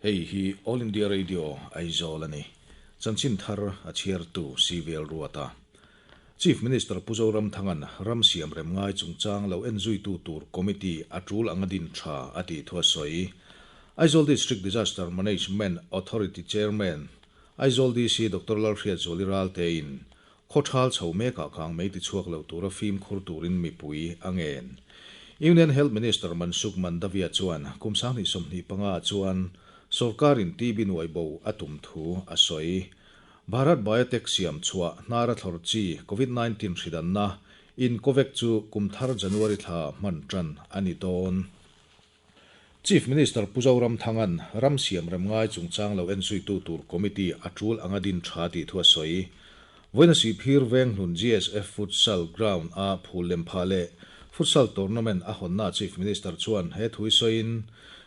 Hei hi All India Radio Aizawl a ni. Chanchin thar a chhiartu CVL Ruata. Chief Minister Pu Zoramthanga'n ram siam rem ngai chungchang lo en zuitu tur committee a tul anga din tha a tih thu a sawi. Aizawl District Disaster Management Authority Chairman, Aizawl DC Doctor Lalhriatzuali Raltein Khaw thal chho mekah kang mei tichhuak lo tura fimkhur turin mipui a ngen. Union Health Minister Mansukh Mandaviya chuan kum 2025 chuan sorkarin TB nuai bo a tum thu a sawi. Bharat Biotech siam chhuah hnara thlawr chi Covid 19 hridanna iNCOVACC chu kum thar January thla hman tan a ni dawn. Chief Minister Pu Zoramthanga'n ram siam rem ngai chungchang lo enzuitu tur committee a tul anga din tha tih thu a sawi. Vawiina Sihphir Venghlun GSF Futsal Ground a phul lem phah leh Futsal Tournament a hawnna Chief Minister chuan he thu hi sawiin,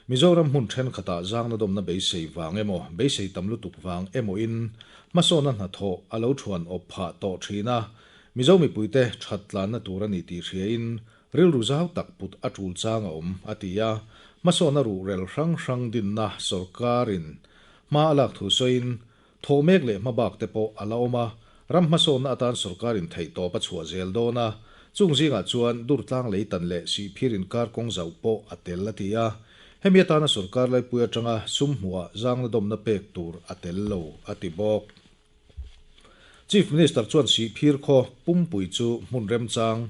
Mizoram hmun thenkhatah zangna dawmna beisei vang emaw, beisei tam lutuk vang emawin hmasawnna hnathawh a lo thuan awp phah tawh thin a, Mizo mipuite that tlanna tur a ni tih hriain Rilru zau tak put a tul chang a awm, a ti a. Hmasawnna ruhrel hrang hrang dinna sorkarin hma a lak thu sawiin, thawh mek leh hmabak te pawh a la awm a, ram hmasawnna atan sorkarin theihtawp a chhuah zel dawn a, chung zingah chuan Durtlang leitan leh Sihphir inkar kawng zauh pawh a tel, a ti a. Hemi atana sorkar laipui atanga sum hmuhah zangna dawmna pek tur a tel lo, a ti bawk. Chief Minister chuan Sihphir khaw pumpui chu hmun remchang,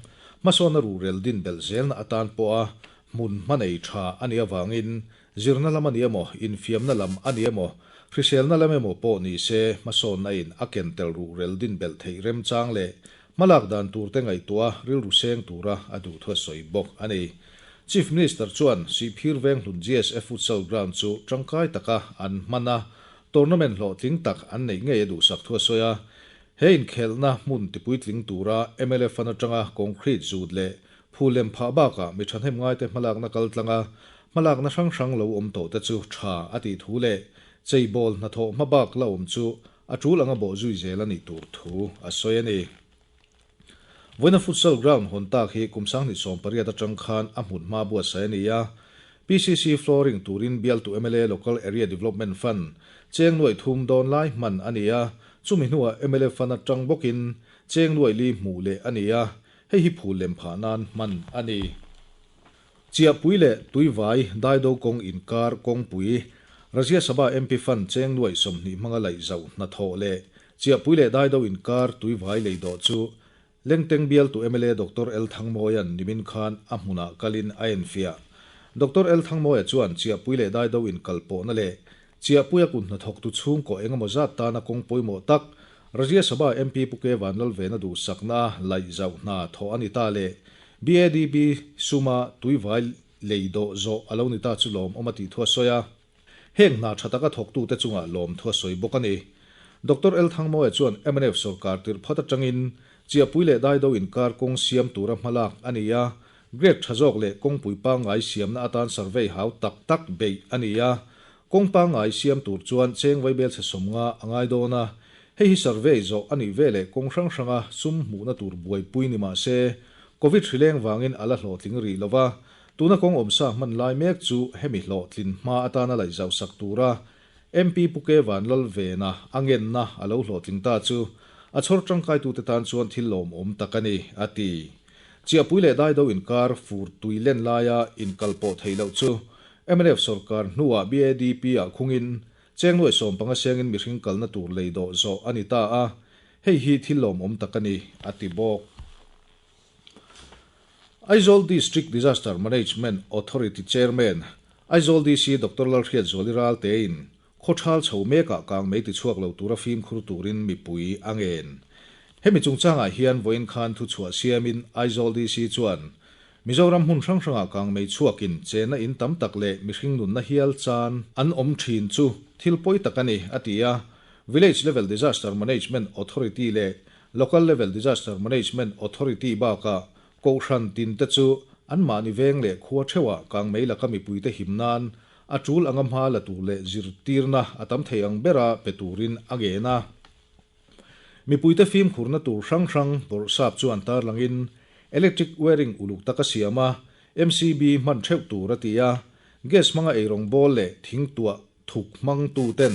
hmasawnna ruhrel din belh zelna atan pawha hmun hmanei tha a nih avangin zirna lam a ni emaw, infiamna lam a ni emaw, hriselna lam emaw pawh ni se hmasawnna in a ken tel ruhrel din belh theih remchang leh hmalak dan turte ngaihtuah a rilru seng tura a duhthu a sawi bawk a ni. Chief Minister chuan Sihphir Venghlun GSF Futsal Ground chu tangkai taka an hman a, Tournament hlawhtling tak an neih ngei a duhsak thu a sawi a, he inkhelhna hmun tipuitling tura mla fund atanga concrete zut leh phul lem phah bakah mi thahnem ngaite hmalakna kaltlanga hmalakna hrang hrang lo awm tawhte chu tha a tih thu leh cheibawl hnathawh hmabak la awm chu a tul anga bawh zui zel a nih tur thu a sawi a ni. Vawiina futsal ground hawn tak hi kum 2018 atang khan a hmun hma buatsaih a ni a. PCC flooring turin bialtu mla Local Area Development Fund cheng nuaih thum dawn lai hman a ni a, chumi hnuah mla fund atang bawkin cheng nuaih li hmuh leh a ni a, hei hi phul lem phah nan hman a ni. Chiahpui leh Tuivai Daido kawng inkar kawngpui Rajya Sabha MP Fund cheng nuaih 20 hmanga laih zauh hnathawh leh Chiahpui leh Daido inkar Tuivai lei dawh chu Lengteng bialtu mla Doctor L Thangmawia'n nimin khan a hmunah kalin a enfiah. Doctor L Thangmawia chuan Chiahpui leh Daido inkal pawhna leh Chiahpuia kut hnathawktu chhungkaw engemaw zat tana kawng pawimawh tak Rajya Sabha MP Pu K Vanlalvena duhsakna a laih zauh hna thawh a ni ta leh BADB suma tuivai lei dawh zawh a lo ni ta chu lawmawm a tih thu a sawi a. Heng hna tha taka thawktute chungah lawmthu a sawi bawk a ni. Doctor L Thangmawia chuan mnf sorkar tirh phat atangin Chiahpui leh Daido inkar kawng siam tura hmalak a ni a, grade tha zawk leh kawngpui pangngai siamna atan survey hau tak tak beih a ni a. Kawng pangngai siam tur chuan cheng vaibel chhe 50 a ngai dawn a, hei hi survey zawh a nih veleh kawng hrang hranga sum hmuhna tur buaipui ni mah se, Covid hrileng vangin a la hlawhtling rih lo va, tuna kawng awmsa hman lai mek chu hemi hlawhtlin hma atana laih zauh sak tura MP Pu K Vanlalvena a ngenna a lo hlawhtling ta chu a chhawr tangkaitute tan chuan thil lawmawm tak a ni, a ti. Chiahpui leh Daido inkar fur tui len laia inkal pawh theih loh chu mnf sorkar hnuah BADP ah khungin cheng nuai 15 sengin mihring kalna tur lei dawh zawh a ni ta a, hei hi thil lawmawm tak a ni, a ti bawk. Aizawl District Disaster Management Authority Chairman, Aizawl DC Doctor Lalhriatzuali Raltein Khawthal chho mekah kang mei tichhuak lo tura fimkhur turin mipui a ngen. Hemi chungchangah hian vawiin khan thuchhuah siamin Aizawl DC chuan Mizoram hmun hrang hrangah kang mei chhuakin chenna in tam tak leh mihring nunna hial chan an awm thin chu thil pawi tak a ni, a ti a. Village Level Disaster Management Authority leh Local Level Disaster Management Authority bakah Kohhran tinte chu anmahni veng leh khua theuhah kang mei laka mipuite him nan A tul anga hma la tur leh zirtirna a tam thei ang bera pe turin a ngen a. Mipuite fimkhurna tur hrang hrang bawrhsap chuan tarlangin electric wiring uluk taka siam a, MCB hman theuh tur a ti a, gas hmanga eirawng bawl leh thing tuah. thuk hmangtu ten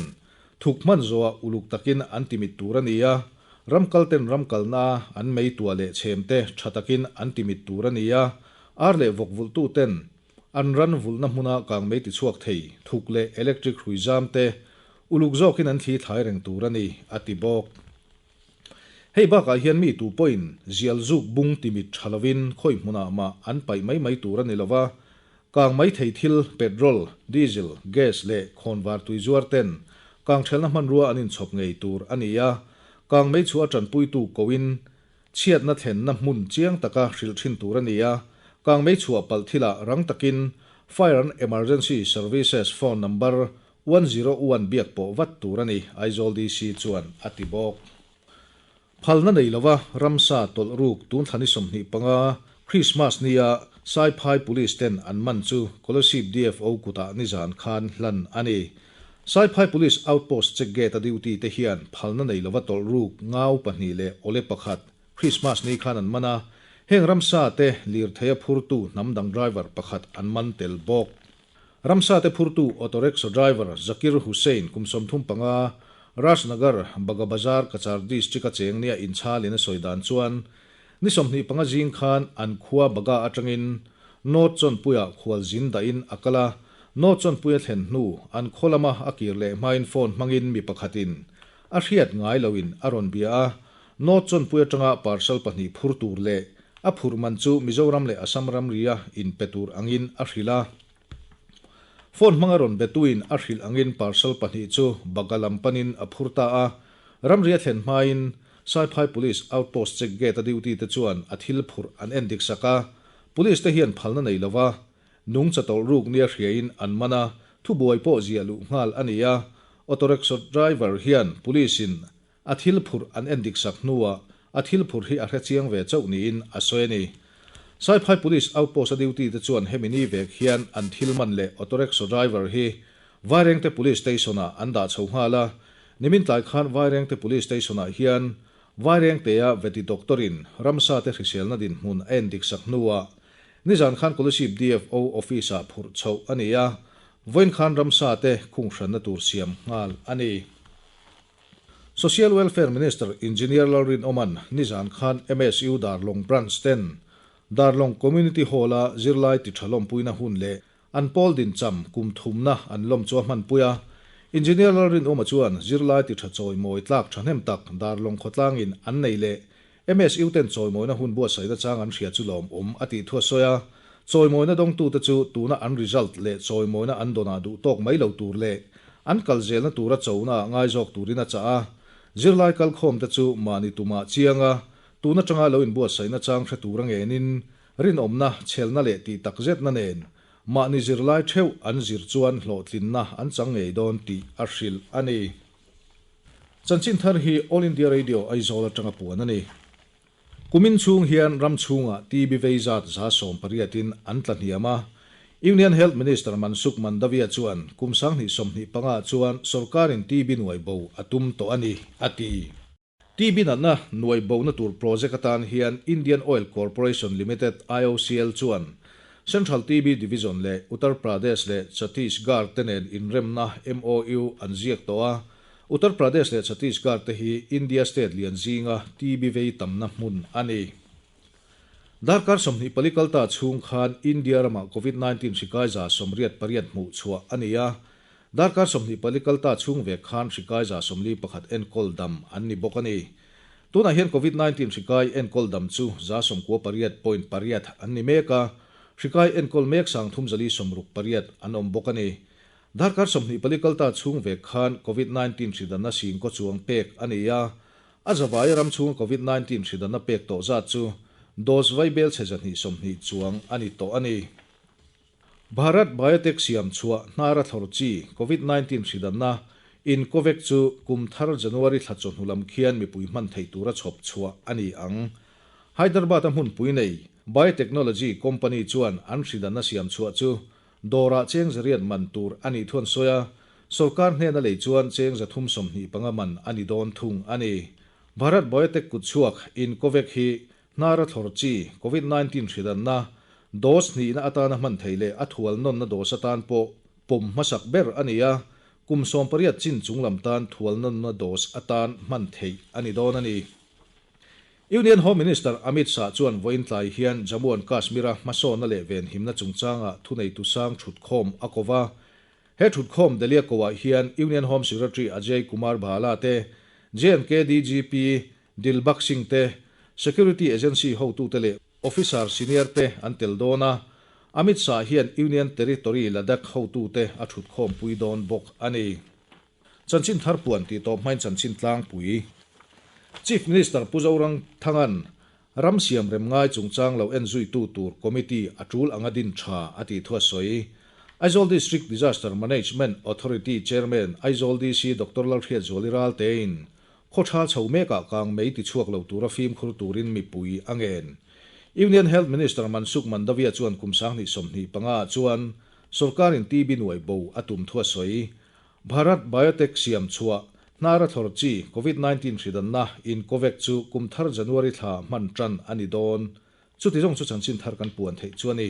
thuk hman zawhah uluk takin an timit tur a ni a, ram kalten ram kalnaa an mei tuah leh chhemte tha takin an timit tur a ni a, ar leh vawk vulhtuten an ran vulhna hmuna kangmei tichhuak thei thuk leh electric hrui zamte uluk zawkin an thli thlai reng tur a ni, a ti bawk. Hei bakah hian mi tu pawhin zial zuk bung timit tha lovin khawi hmunah mah an paih mai mai tur a ni lova, kang mai thei thil petrol, diesel, gas leh khawnvar tui zuar ten kang thelna hmanrua an inchhawp ngei tur a ni a, kang mei chhuah tanpuitu koin chhiatna thlenna hmun chiang taka hrilh thin tur a ni a, kang mei chhuah palh thilah rang takin Fire and Emergency Services phone number 101 biak pawh vat tur a ni, Aizawl DC chuan a ti bawk. Phalna nei lova ramsa tawlh ruk tun thla ni 25, Krismas nia Saiphai Police ten an man chu Kolasib DFO kutah nizan khan hlan a ni. Saiphai Police Outpost check gate a duty te hian phalna nei lova tawlh ruk ngau pahnih leh awle pakhat Krismas ni khan an man a, heng ramsa te lirthei a phurtu hnam dang driver pakhat an man tel bawk. Ramsa te phurtu autorickshaw driver Zakir Hussain kum 35, Rajnagar, Baga Bazar, Cachar district a cheng nia inchhalin a sawi dan chuan ni 25 zing khan an khua Baga atangin North Chawnpuia khual zin dahin a kal a, North Chawnpuia thlen hnu an khaw lama a kir leh hmain phone hmangin mi pakhatin a hriat ngai loin a rawn bia a, North Chawnpui atanga parcel pahnih phur tur leh a phurh man chu Mizoram leh Assam ramria inpe tur angin a hrilh a. Phone hmanga rawn betuin a hrilh angin parcel pahnih chu Baga lam panin a phur ta a. Ramria thlen hmain Saiphai Police Outpost check gate a duty te chuan a thil phurh an en dik sak a. Police te hian phalna nei lova nungcha tawlh ruk nia hriain an man a, thubuai pawh ziah luh nghal a ni a. Autorickshaw driver hian police in A thil phurh an en dik sak hnuah a thil phurh hi a hre chiang ve chauh niin a sawi a ni. Saiphai Police Outpost a duty te chuan hemi ni vek hian an thil man leh autorickshaw driver hi Vairengte Police Station-ah an dah chho nghal a. Nimin tlai khan Vairengte Police Station-ah hian Vairengtea veti doctor-in ramsa te hriselna dinhmun a en dik sak hnuah nizan khan Kolasib DFO Office-ah phurh chhoh a ni a, vawiin khan ramsa te khunghranna tur siam nghal a ni. Social Welfare Minister Engineer Lalrinawma'n nizan khan MSU Darlawng Branch ten Darlawng Community Hall-a zirlai ti tha lawmpuina hun leh an pawl dincham kum thumna an lawm chu a hmanpui a. Engineer Lalrinawma chuan zirlai ti tha chawimawi tlak thahnem tak Darlawng khawtlangin an nei leh MSU ten chawimawina hun buatsaihna chang an hria chu lawmawm a tih thu a sawi a. Chawimawina dawngtute chu tuna an result leh chawimawina an dawnah duh tawk mai lo tur leh an kal zelna tura chona ah ngai zawk turin a chah a. Zirlai kalkhawmte chu mahni tumah chiang a, tun atanga lo inbuatsaihna chang hre tura ngenin rinawmna, chhelna leh tih takzetna nen mahni zirlai theuh an zir chuan hlawhtlinna an chang ngei dawn tih a hrilh a ni. Chanchin thar hi All India Radio Aizawl atanga puan a ni. Kumin chhung hian ram chhungah TB vei zat 80% in an tla hniam a. Union Health Minister Mansukh Mandaviya chuan kum 2025 chuan sorkarin TB nuai bo a tum tawh a ni, a ti. TB natna nuai bona tur project atan hian Indian Oil Corporation Limited, IOCL, chuan Central TB Division leh Uttar Pradesh leh Chhattisgarh te nen inremna MOU an ziak tawh a. Uttar Pradesh leh Chhattisgarh te hi India state lian zinga TB vei tamna hmun a ni. Darkar 24 kalta chhung khan India ramah Covid-19 hri kai 88 hmuh chhuah a ni a. Darkar 24 kalta chhung vek khan hri kai 41 enkawl dam an ni bawk a ni. Tunah hian Covid-19 hri kai enkawl dam chu 98.8 an ni mek a, hri kai enkawl mek 368 an awm bawk a ni. Darkar 24 kalta chhung vek khan Covid-19 hri danna singkaw chuang pek a ni a, a zavai ram chhunga Covid-19 hri danna pek tawh zat chu dose vai bel chhe 220 chuang a ni tawh a ni. Bharat Biotech siam chhuah hnara thlawr chi Covid-19 hri danna iNCOVACC chu kum thar January thla chawhnu lam khian mipui hman theih tura chhawp chhuah a ni ang. Hyderabad-a hmunpui nei Biotechnology company chuan an hri danna siam chhuah chu dawrah cheng zariat man tur a nih thu an sawi a, sorkar hnena lei chuan cheng 325 man a ni dawn thung a ni. Bharat Biotech kutchhuak iNCOVACC hi hnara thlawr chi Covid-19 hri danna dose hnihna atana hman thei leh a thual nawnna dose atan pawh pawm hmasak ber a ni a. kum 18 chin chunglam tan thualnawnna dose atan hman theih a ni dawn a ni. Union Home Minister Amit Shah chuan vawiin tlai hian Jammu and Kashmir-a hmasawnna leh venhimna chungchangah thuneitu sang thutkhawm a ko va. He thutkhawm Delhi-a koah hian Union Home Secretary Ajay Kumar Bhalla te, J&K DGP Dilbagh Singh te, Security Agency hotute leh Officer Senior te an tel dawn a. Amit Shah hian Union Territory Ladakh hotute a thutkhawmpui dawn bawk a ni. Chanchin thar puan tih tawp hmain chanchin tlangpui. Chief Minister Pu Zoramthanga'n ram siam rem ngai chungchang lo en zuitu tur committee a tul anga din tha a tih thu a sawi. Aizawl District Disaster Management Authority Chairman Aizawl DC Doctor Lalhriatzuali Raltein khaw tha chho mekah kang mei tichhuak lo tura fimkhur turin mipui a ngen. Union Health Minister Mansukh Mandaviya chuan kum 2025 ah chuan sorkarin TB nuai bo a tum thu a sawi. Bharat Biotech siam chhuah hnara thlawr chi Covid 19 hridanna iNCOVACC chu kum thar January thla hman tan a ni dawn. Chuti zawng chu chanchin thar kan puan theih chu a ni.